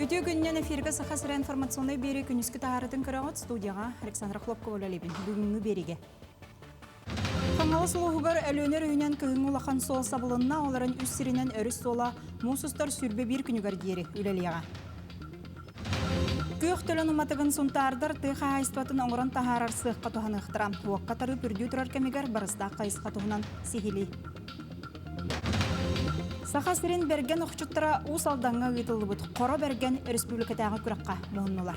Үтүө күнүнэн эфиргэ Саха сирэ информационнай биэрии күнүскү таһаарытын көрөҕүт студияҕа Александра Хлопкова үлэлиибин. Бүгүҥҥү биэриигэ. Хаҥалас улууһугар Өлүөнэ өрүһүнэн кыһыҥҥы улахан суол сабылынна, ол эрэн үс сиринэн өрүс суола муус устар 21 күнүгэр диэри үлэлиэҕэ. Күөх төлөн уматыгын сунтаардар тыа хаһаайыстыбатын оҥорон таһаарар сыахха туһаныахтара. Уокка тарыып үрдүү турар кэмигэр барыстаах хайысха туһунан сиһилии. Саха сирин бэргэн охчуттара Уус Алдаҥҥа ыытыллыбыт Хоро Бэргэн республикатааҕы күрэххэ муһуннулар.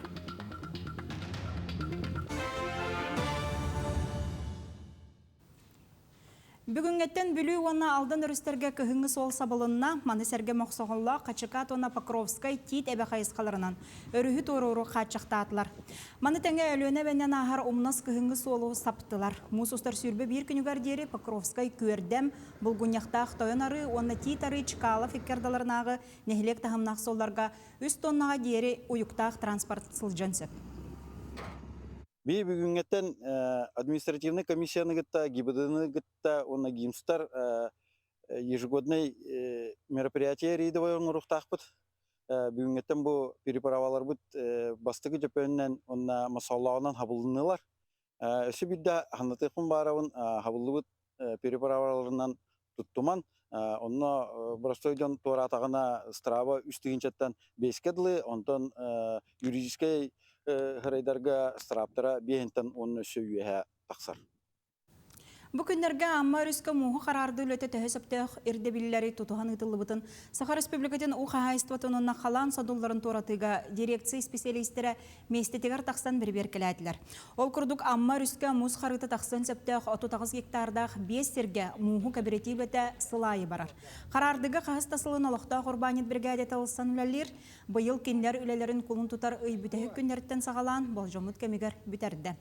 Бүгүҥҥэттэн Бүлүү уонна Алдан өрүстэргэ кыһыҥҥы суол сабылынна. Маны сэргэ Мохсоҕоллоох, Хачыкаат уонна Покровскай, Тиит эбэ хайысхаларынан өрүһү туорууру хааччахтаатылар. Маны тэҥэ Өлүөнэ эбэнэн ааһар Умнас кыһыҥҥы суолу саптылар. Муус устар 21 күнүгэр диэри Покровскай, Күөрдэм, Булгунньахтаах Тойон Арыы уонна Тиит Арыы Чкалов икки ардыларынааҕы нэһилиэк таһымнаах суолларга үс тоннаҕа диэри уйуктаах транспорт сылдьыан сөп. Би бүгүҥҥэттэн административнай комиссияны кытта, ГИБДД-ны кытта уонна ГИМСтар ежегодный мероприятие рейдовой оҥоруохтаахпыт. Бүгүҥҥэттэн бу переправаларбыт бастакы дьөппөнүнэн уонна Мосоллооҕунан хабылыннылар. Өссө биирдэ ханнатыахпын баарабын хабыллыбыт переправаларынан туттуман, онно боростуой дьон туораатаҕына страва үс тыһыынчаттан биэскэ дылы, онтон юридическай һырайдарга страптара биэһинтэн уонна өссө үөһэ тахсар. Бу күннэргэ Амма өрүскэ мууһу хараардыы үлэтэ төһө сөптөөх ирдэбиллэри тутуһан ыытыллыбытын Саха Республикатын уу хаһаайыстыбатын уонна халаан содулларын туоратыыга дирекция исписэлиистэрэ миэстэтигэр тахсан бэрэбиэркэлээтилэр. Ол курдук Амма өрүскэ муус харыыта тахсыан сөптөөх 38 гектардаах биэс сиргэ мууһу кэбирэтии үлэтэ сыл аайы барар. Хараардыга хаһыс да сылын олохтоох урбаанньыт биригээдэтэ ылсан үлэлиир. Быйыл кинилэр үлэлэрин кулун тутар ый бүтэһик күннэриттэн саҕалаан болдьоммут кэмигэр бүтэрдэ.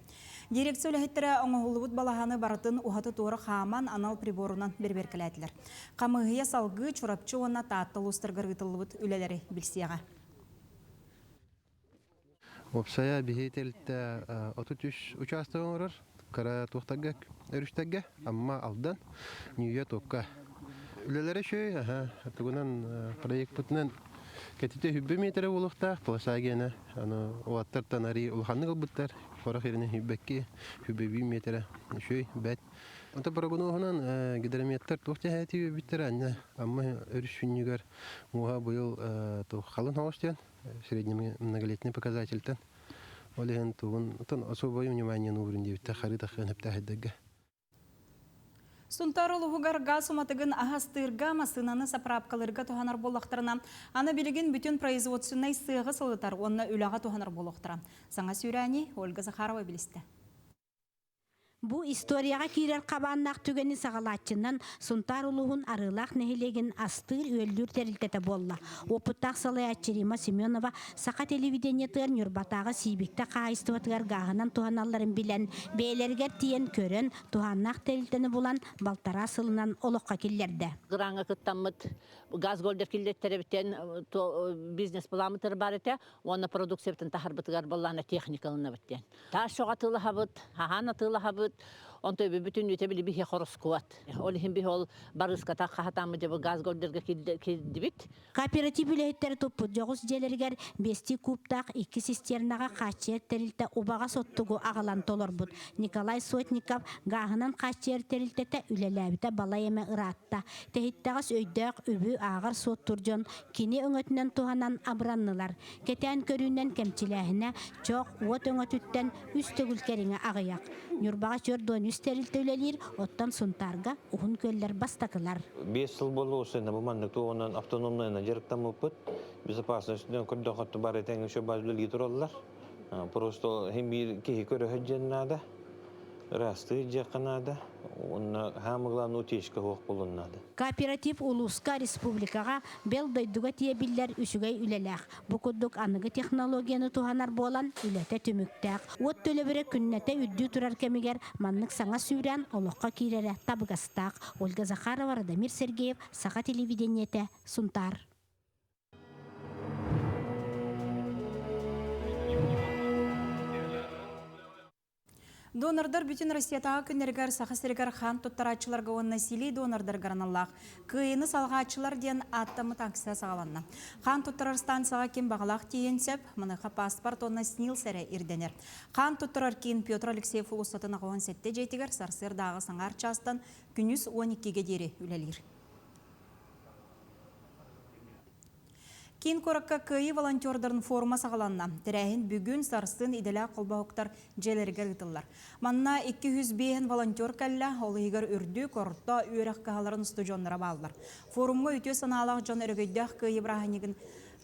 Дирекция үлэһиттэрэ оҥоһуллубут балаһаны барытын уһаты-туора хааман анал приборунан бэрэбиэркэлээтилэр. Хамыыһыйа салгыы Чурапчы уонна Таатта улуустарыгар ыытыллыбыт үлэлэри билсиэҕэ. Уопсайа биһи тэрилтэ 33 учаастак оҥорор. Кыра туохтарга өрүстэргэ Амма, Алдан, Ньүүйэ, Туокка. Үлэлэрэ үчүгэй, аха, тугунан проекпытынан кэтитэ хүббэ миэтэрэ буолуохтаах, полоса гиэнэ, аны уолаттартан арыы улаханнык ылбыттар, сорох иринэ хүббэкки, хүббэ биир миэтэрэ үчүгэй, бэт. Онто прогноһунан гидрометтар туох дьэһээтии үөбүттэрэ, анна Амма өрүс сүнньүгэр мууһа быйыл халын соҕус диэн среднемноголетний показательтан ол иһин тугун особое внимание уурун диэбиттэр харыы таххыан сөптөөх Сунтаар улууһугар газ уматыгын аһастыырга, массыынаны сапыраапкалыырга туһанар буоллахтарына, аны билигин бүтүн производственнай сыаҕы сылытар уонна үлэҕэ туһанар буолуохтара. Саҥа сүүрээни Ольга Захарова билистэ. Бу историяҕа киирэр хабааннаах түгэни саҕалааччынан Сунтаар улууһун Арыылаах нэһилиэгин астыыр-үөллүүр тэрилтэтэ буолла. Уопуттаах салайааччы Рима Семенова саха телевидениетыгар Ньурбатааҕы Сиибиктэ хаһаайыстыбатыгар гааһынан туһаналларын билэн, бэйэлэригэр тиийэн көрөн, туһааннаах тэрилтэни булан, балтараа сылынан олоххо киллэрдэ. Граҥҥа кыттаммыт газ голдер киллэртэрэбитэн бизнес-пламмытыр бар этэ уонна продукциябытын таһарбытыгар былаана техника ылынабыт диэн. Таас чох атыылаһабыт, хаһаан атыылаһабыт, онто бүтүн үтэ били биһи хороскуот. Ол иһин биһи ол барыската хаһатааммыт дьэ газ голдерга кирдибит. Кооператив үлэһиттэрэ туппут дьоҕус дьиэлэригэр биэстии кубтаах икки цистернаҕа хааччыйар тэрилтэ убаҕас оттугу аҕалан толорбут. Николай Сотников гааһынан хааччыйар тэрилтэтэ үлэлээбитэ балай эмэ ыраатта. Тэһиттэҕэс өйдөөх үбү ааҕар-суоттуур дьон кини өҥөтүнэн туһанан абыраннылар. Кэтээн көрүүнэн кэмчилээһинэ чох, уот өҥөтүттэн үс төгүл кэриҥэ аҕыйах. Ньурбаҕа 43 тэрилтэ үлэлиир, оттон Сунтаарга Уһун Күөллэр бастакылар. Биэс сыл буолла осенна бу маннык туоҕунан автономнайынан дьарыктаммыппыт. Безопасность көрдөхөттө бары тэҥ еще баар үлэлии тураллар. Просто хим биир киһи көрөһө дьиэн наада. Ыраастыы дьиэххэ наада. Уонна хаамы главное утечка суох буолуон наада. Кооператив улууска, республикаҕа, бэл дойдуга тиийэ үчүгэй үлэлээх. Бу курдук аныгы технологияны туһанар буолан, үлэтэ түмүктээх. Уот төлөбүрэ күннэтэ үрдүү турар кэмигэр маннык саҥа сүүрээн олоххо киирэрэ табыгастаах. Ольга Захарова, Радомир Сергеев, Саха телевидениетэ, Сунтаар. Донордар бүтүн Россиятааҕы күннэригэр Саха сиригэр хаан туттарааччыларга уонна силии донордарга аналлаах Кыайыыны салҕааччылар диэн ааттаммыт акция саҕаланна. Хаан туттарар станцияҕа ким баҕалаах тиийэн сөп, маныаха паспорт уонна СНИЛС эрэ ирдэнэр. Хаан туттарар киин Петр Алексеев уулуссатын 87 дьиэтигэр сарсыардааҕы саҥаар чаастан күнүс 12-гэ диэри үлэлиир. Киин куоракка Кыайыы волонтердарын форума саҕаланна. Тэрээһин бүгүн, сарсын идэлээх холбоһуктар дьиэлэригэр ыытыллар. Манна 205 волонтер кэллэ, ол иһигэр үрдүк, орто үөрэх кыһаларын устудьуоннара бааллар. Форумҥа үтүө санаалаах дьон өрөгөйдөөх Кыайыы бырааһынньыгын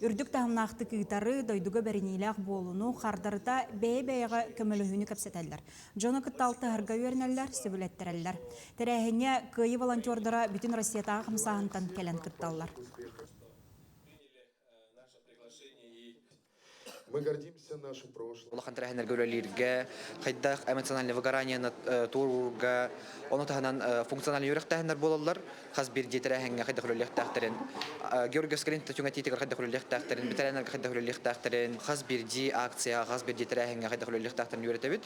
үрдүк таһымнаахтык ыытары, дойдуга бэриниилээх буолууну, хардарыта бэйэ-бэйэҕэ көмөлөһүүнү кэпсэтэллэр. Дьону кытта алтыһарга үөрэнэллэр, сөбүлэттэрэллэр. Тэрээһиҥҥэ Кыайыы волонтердара бүтүн Россиятааҕы хамсааһынтан кэлэн кытталлар. Мы гордимся нашим прошлым. Улахан тэрээһиннэргэ үлэлииргэ, хайдах эмоциональное выгоранияны туоруурга, ону таһынан функциональный үөрэхтээһиннэр буолаллар. Хас биирдии тэрээһиҥҥэ хайдах үлэлиэхтээхтэрин, Георгиевскай лента түҥэтиитигэр хайдах үлэлиэхтээхтэрин, бэтэрээннэргэ хайдах үлэлиэхтээхтэрин, хас биирдии акцияҕа, хас биирдии тэрээһиҥҥэ хайдах үлэлиэхтээхтэрин үөрэтэбит.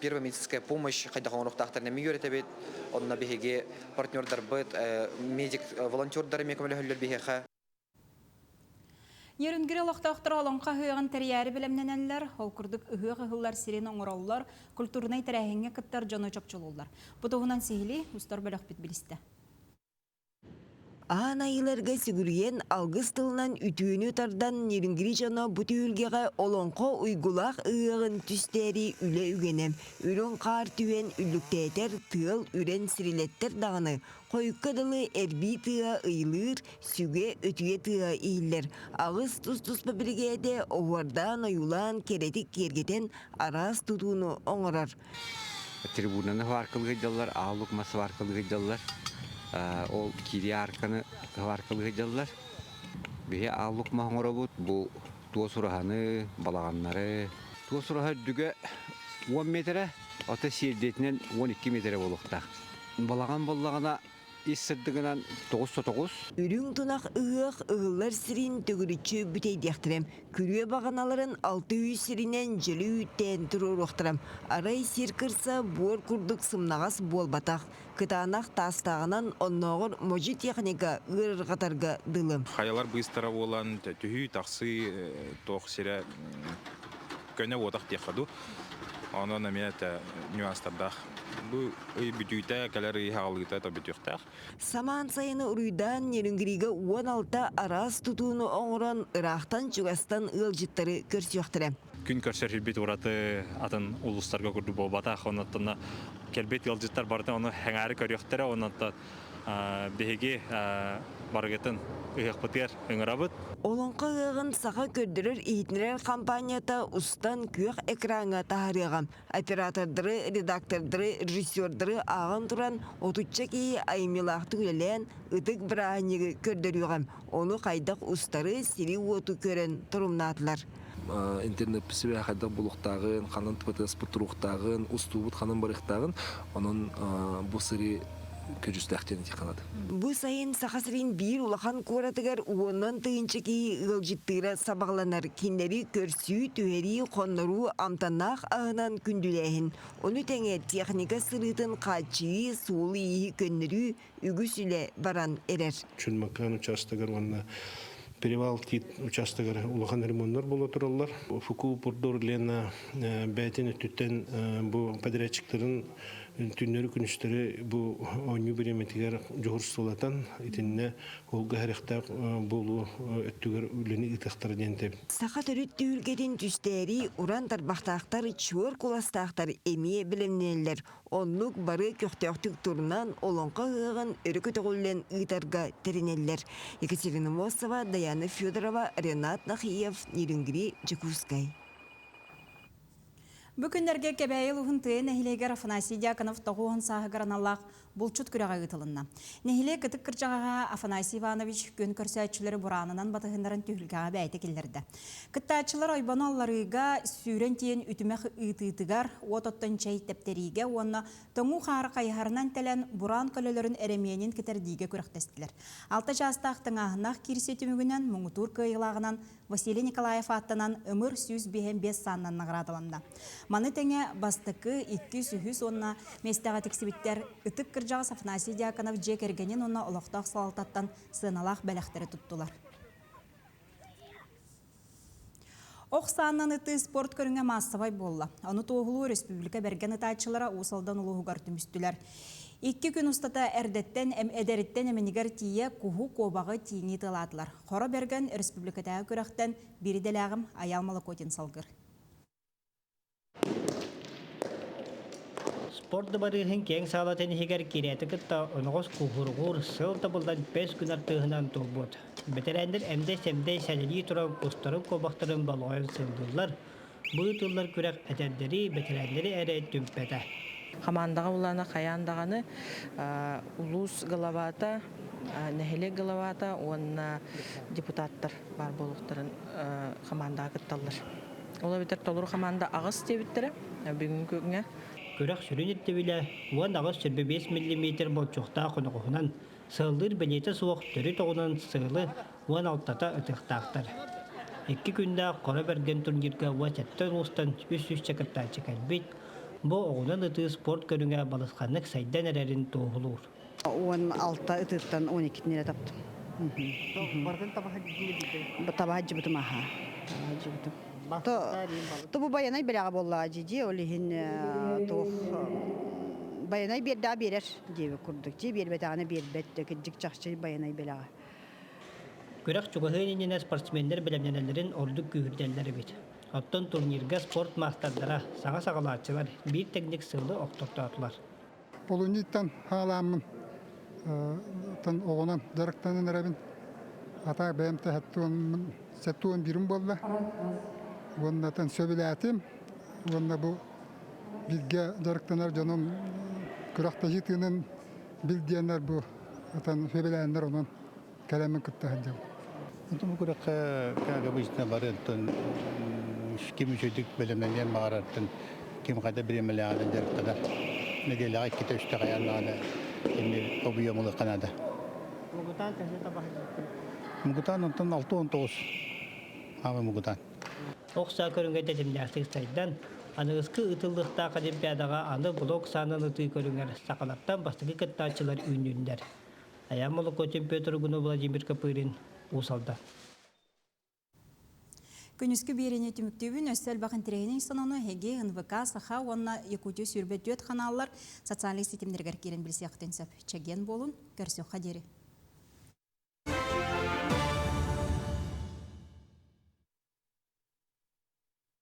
Первая медицинская помощь хайдах оҥоруохтаахтарын эмиэ үөрэтэбит. Онно биһиги партнердарбыт, медик волонтердар эмиэ көмөлөһөллөр биһиэхэ. Нерюнгри олохтоохторо олоҥхо ыһыаҕын тэрийээри бэлэмнэнэллэр, ол курдук ыһыах ыһыллар сирин оҥороллор, культурнай тэрээһиҥҥэ кыттар дьону чопчулууллар. Бу туһунан сиһилии устар бөлөхпүт билистэ. Аан айыыларга сүгүрүйэн алгыс тылынан үтүөнү тардан Нерюнгри дьоно бу түһүлгэҕэ олоҥхо уйгулаах ыһыаҕын түстээри үлэ үгэнэ. Үрүҥ хаар түһэн үллүктээтэр, тыал үрэн сирилэттэр даҕаны Хойукка дылы эрбии тыа ыйылыыр, сүгэ, өтүйэ тыа иһиллэр. Аҕыс тус-туспа биригээдэ оһуордаан-ойуулаан, кэрэтик киэргэтэн араас тутууну оҥорор. Трибунаны сваркалыы сылдьаллар, аал мас сваркалыы сылдьаллар. Ол киирии арканы сваркалыы сылдьаллар. Биһи аал мас оҥоробут бу туос ураһаны, балаҕаннары. Туос ураһа үрдүгэ 10 метрэ, ото сиэрдиэтинэн 12 метрэ буолуохтаах. Балаҕан буоллаҕына ис сырдыгынан 909. Үрүҥ тунах ыһыах ыһыллар сирин төгүрүччү бүтэйдиэхтэрэ. Күрүө баҕаналарын 600 сиринэн дьөлү үүттээн туруоруохтара. Арай сир кырса буор курдук сымнаҕас буолбатах. Кытаанах таастааҕынан оннооҕор модьу техника ыарырҕатарга дылы. Хайалар быыстара буолан түһүү-тахсыы туох сирэ көнө уотах диэххэ дуу. Онон эмиэ нюанстардаах. Бу ый бүтүүтэ, кэлэр ый хаалыыта то бүтүөхтээх. Самаан сайыны уруйдаан Нерюнгрига 16 араас тутууну оҥорон ыраахтан-чугастан ыалдьыттары көрсүөхтэрэ. Күн көрсөр сирбит ураты атын улуустарга курдук буолбатах. Онон кэлбит ыалдьыттар барыта ону сэҥээрэ көрүөхтэрэ. Онон биһиги барыгытын ыһыахпытыгар ыҥырабыт. Олоҥхо ыһыаҕын саха көрдөрөр-иһитиннэрэр хампаанньата устан күөх экраҥҥа таһаарыаҕа. Оператордары, редактордары, режиссердары ааҕан туран отучча киһи айымньылаахтык үлэлээн ытык бырааһынньыгы көрдөрүөҕэ. Ону хайдах устары, сири-уоту көрөн торумнаатылар. Интернет сибэһэ хайдах булуохтааҕын, ханан ПТС-пыт туруохтааҕын, устуубут ханан барыахтааҕын, онон бу сири көдьүүстээх диэн этиэххэ Бу сайын Саха сирин биир улахан куоратыгар уонунан тыһыынча киһи ыалдьыттыыра сабаҕаланар. Кинилэри көрсүү, түһэрии, хонноруу, амтаннаах аһынан күндүлээһин, ону тэҥэ техника сырыытын хааччыйыы, суолу-ииһи көннөрүү үгүс үлэ баран эрэр. Чульмакан учаастагар уонна Перевал Тит учаастагар улахан ремоннар буола тураллар. Фуку Пурдур Лена бэйэтин өттүттэн бу подрядчиктарын түннэри-күнүстэри бу оонньуу бириэмэтигэр дьуһурсулатан итиннэ уолга хэрэхтээх буолуу өттүгэр үлэни ыытыахтара диэн этэбин. Саха төрүт түһүлгэтин түстээри уран тарбахтаахтар, чуор куластаахтар эмиэ бэлэмнэнэллэр. Оннук бары көхтөөхтүк турунан, олоҥхо ыһыаҕын өрө көтөҕүллэн ыытарга тэринэллэр. Екатерина Мосова, Даяна Федорова, Ренат Нахиев, Нерюнгри, Дьокуускай. Бу күннэргэ Кэбээйи улууһун тыа нэһилиэгэр Афанасий Дьяконов 90 сааһыгар аналлаах булчут күрэҕэ ыытылынна. Нэһилиэк ытык кырдьаҕаһа Афанасий Иванович күн көрсөөччүлэри бураанынан батыһыннаран түһүлгэҕэ бэйэтэ киллэрдэ. Кыттааччылар ойбону алларыыга, сүүрэн тиийэн үтүмэх ыытыытыгар, уот оттон чэй тэптэриигэ уонна тоҥуу хаары хайыһарынан тэлэн бураан көлөлөрүн эрэмиэнин кэтэрдиигэ күрэхтэстилэр. Алта чаастаах тыҥааһыннаах киирсии түмүгүнэн муҥутуур кыайыылааҕынан Василий Николаев ааттанан ымыр 155 сааннан наҕараадаланна. Маны тэҥэ бастакы, иккис, үһүс уонна миэстэҕэ тиксибиттэр ытык кырдьаҕас Афанасий Дьяконов дьиэ кэргэнин уонна олохтоох салалтаттан сыаналаах бэлэхтэри туттулар. Ох сааннан ытыы спорт көрүҥэ маассабай буолла. Ону туоһулуу республика бэргэн ытааччылара Уус Алдан улууһугар түмүстүлэр. Икки күн устата эрдэттэн эдэриттэн эминигэр тиийэ куһу, куобаҕы тииҥи ытыалаатылар. Хоро Бэргэн республикатааҕы күрэхтэн биир идэлээҕим Айаал Молокотин салгыр. Спорт дыбарыыһын киэҥ саалатын иһигэр киирээти кытта оноҕос куһурҕуур сыл табыллан бэс күн артыыһынан туолбут. Бэтэрээннэр эмдэй-сэмдэй сэлэлии туран кустарын куобахтарын болҕойон сылдьыллар. Бу ыытыллар күрэх эдэрдэри, бэтэрээннэри эрэ түмпэтэ. Хамаандаҕа улаана хайаан даҕаны улуус главата, нэһилиэк главата уонна депутаттар баар буолуохтарын хамаандаҕа кытталлар. Ол эбэтэр толору хамаанда аҕыс диэбиттэрэ бүгүҥҥү күҥҥэ. Күрэх сүрүн ирдэбилэ 18,5 миллиметр болчуохтаах оноҕоһунан сыаллыыр бэлиэтэ суох төрүт оҕунан сыалы 16-та ытыахтаахтар. Икки күннээх Хоро Бэргэн турнирга 17 улуустан 300 кыттааччы кэлбит. Бу оҕунан ытыы спорт көрүҥэ балысханнык сайдан эрэрин туоһулуур. 16 ытыттан 12-тин эрэ таптым. Барытын табаһа Табаһа аха. Табаһа То бу байанай бэлэҕэ буоллаҕа дьи ол иһин туох байанай биэрдэҕэ биэрэр диэбит курдук дьи биэрбэтэҕинэ биэрбэт кырдьык чахчы байанай бэлэҕэ. Күрэх чугаһыан иннинэ спортсменнар бэлэмнэнэллэрин ордук күүһүрдэллэр эбит. Оттон турнирга спорт маастардара, саҥа саҕалааччылар биир тэҥник сылы охтортоотулар. Олунньуттан хаалааммын оҕонон дьарыктанан эрэбин. Атаак бэйэм сэттуон биирим буолла. Уоннатан сөбүлээтим. Уонна бу бииргэ дьарыктанар дьонум күрэхтэһии тыынын бил диэннэр бу атан сөбүлээннэр онон кэлэммин кытта сылдьабын. Онтон бу күрэххэ как обычно бары оттон ким үчүгүйдүк бэлэмнэниэн баҕарартан ким хайда бириэмэлээҕинэн дьарыктанар. Нэдиэлэҕэ иккитэ үстэ хайаан даҕаны эмиэ объем ылыахха наада. Мугутаан төһө табаһыйбыккын? Мугутаан онтон 69 аабы Мугутаан. Ох саа көрүҥэ тэтимнээхтик сайдан, аныгыскы ыытыллыахтаах Олимпиадаҕа аны блок саанан ытыы көрүҥэр сахалартан бастакы кыттааччылар үүннүннэр. Айаан Молокотин Петр Угунов Владимир Копырин Уус Алдан. Күнүскү биэриини түмүктүүбүн өссө элбэх интэриэһинэй сонуну эһиги НВК Саха уонна Якутия 24 ханааллар социальнай ситимнэригэр киирэн билсиэххитин сөп. Чэгиэн буолун, көрсүөххэ диэри.